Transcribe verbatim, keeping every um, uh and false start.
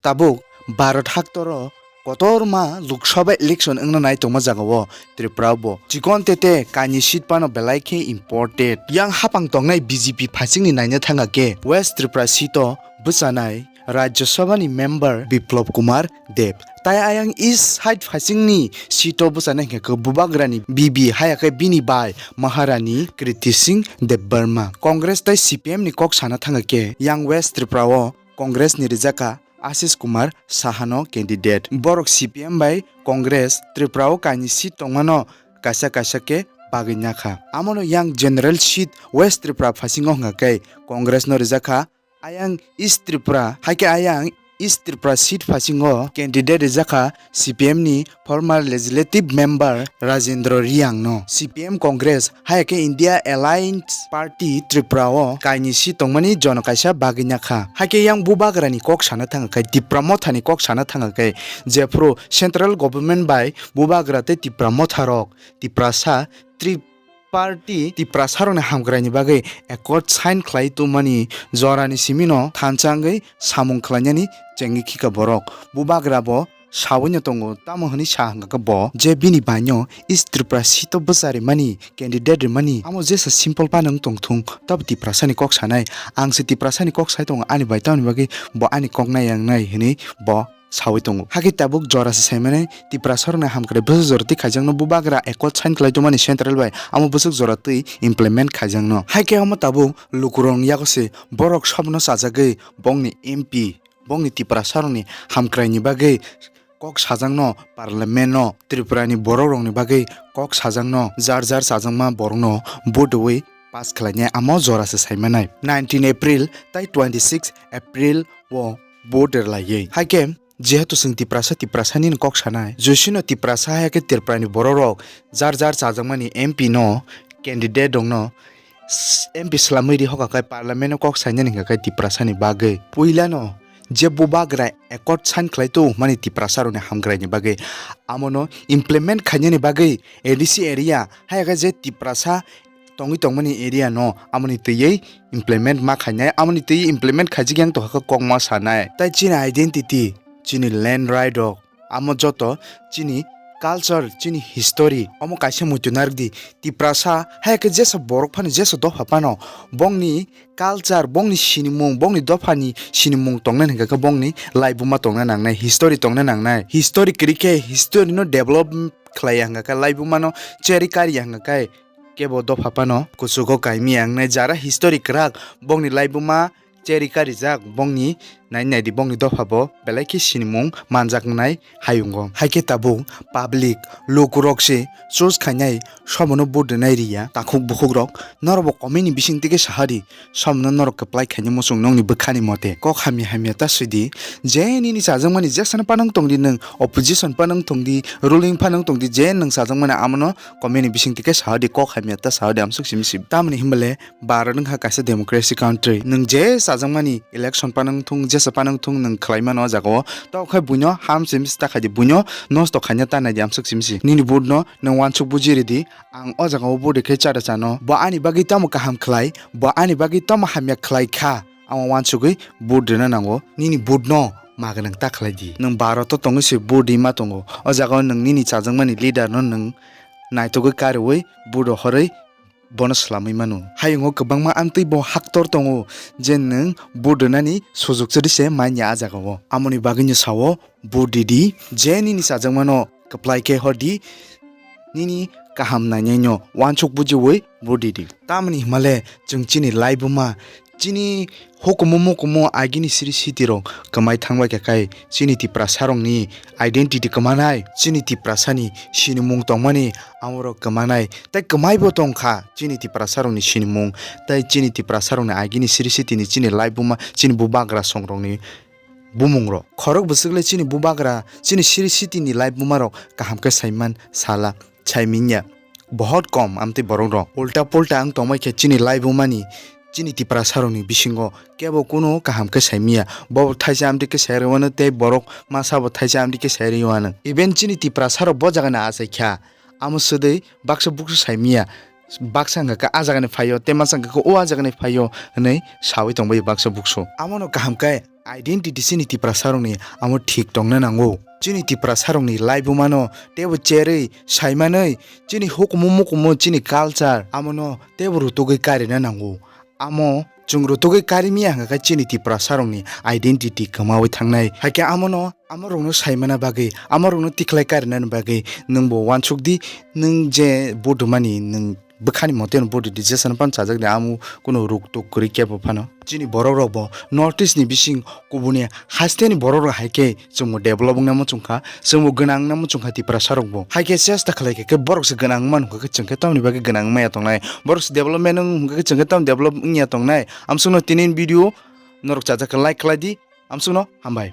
Tabuk Bharat haktoro kotorma Lok Sabha election wngna nai tongma jagao Tripura bo chikon tete kainwi seat phano belai khe important. Yang hapang tongnai B J P phaisingni naina thangkha khe West Tripura seat o bwchanai Rajya Sabha ni member Biplab Kumar Deb. Tai ayang East side phaisingni seat o bwchanai hwnkhe khe Bubagrani bibi haya khe bini bai Maharani Kriti Singh Debbarma. Congress tai C P M ni kok sana thangkha khe yang West Tripura o Congress ni rijak kha Ashish Kumar Sahano candidate. Borok C P M bai Congress Tripura o kainwi seat tongmano kaisa kaisa khe bagwi nakha. Amono yang general seat West Tripura phasingo hwnkha khe Congress no rijak kha. Ayang East Tripura, hai khe ayang East Tripura seat phasingo candidate rijak kha C P M ni former legislative member Rajendra Reang no. C P M Congress hai khe India Alliance Party Tripura o kainwi seat tongmani jono kaisa bagwi nakha. Hai khe yang Bubagrani kok sana thangkha khe, Tipra Mothani kok sana thangkha khe, jephru central government bai Bubagra tei Tipra Motha rok Tiprasa tri party Tiprasa rokni hamkraini bagwi accord sign khlai tongmani jorani simino thansa wngwi samung khlainani chengwi khika borok. Bubagra bo sawino tongo, tamo hwnwi sa hwnkha khe bo je bini baino East Tripura seat o bwcha rimani, candidate rimani, amo jesa simple phano wng tongthung, tabo Tiprasani kok sanai, ang se Tiprasani kok sai tongo ani bai, tamoni bagwi bo ani kok nai ang nai hwnwi bo sawi tongo. Hakhe tabuk jora se saimani Tiprasa rokni hamkrai bwswk jora twi khaijakno Bubagra accord sign khlai tongmani central bai, amo bwswk jora twi implement khaijakno. Hakhe amo tabuk lukurokni yago se borok sobno chajagwi bongni M P, bongni Tiprasa rokni hamkraini bagwi kok sajakno, parliament no Tripura ni borok rokni bagwi kok sajakno, jar jar chajakma borokno vote rwi pass khlainai, amo jora se saimanai. Nineteen April tai twenty six April o vote rwlaiwi. Hakhe jehetu chwng Tiprasa, Tiprasa nini kok sanai, josino Tiprasa hai khe Tripura ni borok rok jar jar chajakmani M P no, candidate rokno M P swlamwi ri hoka khe parliament o kok sainani hwnkha khe Tiprasa ni bagwi. Puila no je Bubagra accord sign khlai tongmani Tiprasa rokni hamkraini bagwi, amono implement khainani bagwi A D C area hai khe je Tiprasa tongwi tongmani area no amoni twiwi implement ma khainai, amoni twiwi implement khaijak yang tongkha khe kok ma sanai. Tai chini identity, chini land right rok, amo joto chini culture, chini history, omo kaisa muitu narwkdi. Tiprasa hai khe jesa borok phano, jesa dopha phano bongni culture, bongni sinimung, bongni dophani sinimung tongnai hwnkha khe bongni laibuma tongna nangnai, history tongna nangnai. History kwrwi khe history no develop khlaiya hwnkha khe, laibuma no cherwi kariya hwnkha khe, kebo dopha phano kuchugo kaimiya wngnai. Jara history kwrak, bongni laibuma cherwi karijak, bongni nai naidi, bongni dopha bo belai khe sinimung manjak wngnai hayungo. Hai khe tabuk public lukurok se choose khainai, somono vote rwnai riya takhuk bukhukrok. Norokbo comment ni bising tike sahadi, somono norok kwplai khainai muchung nokni bwkhani mote. Kok hamya hamya ta swidi, je nini chajakmani jesano panang tongdi nwng, opposition panang tongdi, ruling panang tongdi, je nwng chajakmani amono comment ni bising tike sahadi, kok hamya ta sahadi, amsuk simi simi. Tamoni hinbale Bharat wngkha kaisa democracy country. Nwng je chajakmani election panang thung, jesa panang thung, nwng khlai mano o jagao. Tokhe buino ham simi si ta khaidi, buino nosto khaina ta naidi, amsuk simi si. Nini vote no nwng wansuk buji ridi, ang o jagao vote khe chara chano. Bo ani bagwi tamo kaham khlai, bo ani bagwi tamo hamya khlai kha, amo wansugwi vote rwna nango. Nini vote no maganang ta khlai di. Nwng Bharat o tongwi se vote rima tongo. O jagao nwng nini chajakmani leader no nwng naitugwi kariui vote rohorwi bono swlamwi mano. Hayungo kwbangma amtwi bo haktor tongo je nwng vote rwnani sujok chwrwi se manya a jagao. Amoni bagwino sao vote ridi, je nini chajakmano kwplai khe hordi, nini kaham nainaino wansuk bujiui vote ridi. Tamoni hwnmale chwng chini laibuma, chini hukumu mukumu agini siri siti rok kwmai thangbai kha khai chini Tiprasa rokni identity kwmanai, chini Tiprasani sinimung tongmani amorok kwmanai, tei kwmaibo tongkha chini Tiprasa rokni sinimung tei chini Tiprasa rokni agini siri sitini chini laibuma, chini bubagra songrokni bumung rok. Khorok bwswk le chini bubagra, chini siri sitini laibuma rok kaham khe saiman sala, saiminya. Bohot kom amtwi borok rok ulta pulta wng tongmai khe chini laibuma ni, chini Tiprasa rok ni bisingo kebo kunu kaham khe saimiya. Bo thaisa amtwi khe sai rwmano tei borok masa bo thaisa amtwi khe sai rwmano. Even chini Tiprasa rok bo jaga ni achai kha, amo swdwi baksa buksu saimiya. baksa hwnkha khe a jagani phaio, tei masa hwnkha khe o a jagani phaio hwnwi sawi tongbaio baksa buksu. Amono kaham khe identity chini Tiprasarokni amo thik tongna nango. Chini Tiprasarokni laibumano teibo cherwi saimanwi chini hukumu mukumu chini culture amono teibo rutugwi karina nango. Amo chwng rutugwi karimiya hwnkha khe chini Tiprasarokni identity kwmawi thangnai. Haikhe amono, amorokno saimana bagwi, amorokno tikhlai karinani bagwi nwngbo uansuk di, nwng je vote rwmani nwng bwkhani mote no vote rwdi, jesano phano chajak di, amo kuno ruktuk kwrwi kebo phano. Chini borokrokbo North East ni bising kubuni hasteni borokrok hai khe chwngbo develop wngna muchungkha, chwngbo gwnang wngna muchungkha Tiprasarokbo. Hai khe chesta khlai khe, khe borok se gwnang wngma nukha khe chwng khe tamoni bagwi gwnang wngmaya tongnai, borok se development wng hwnkha khe chwng khe tamo develop wngya tongnai. Amsukno tini video norok chajak khe like khlai di, amsukno hambai.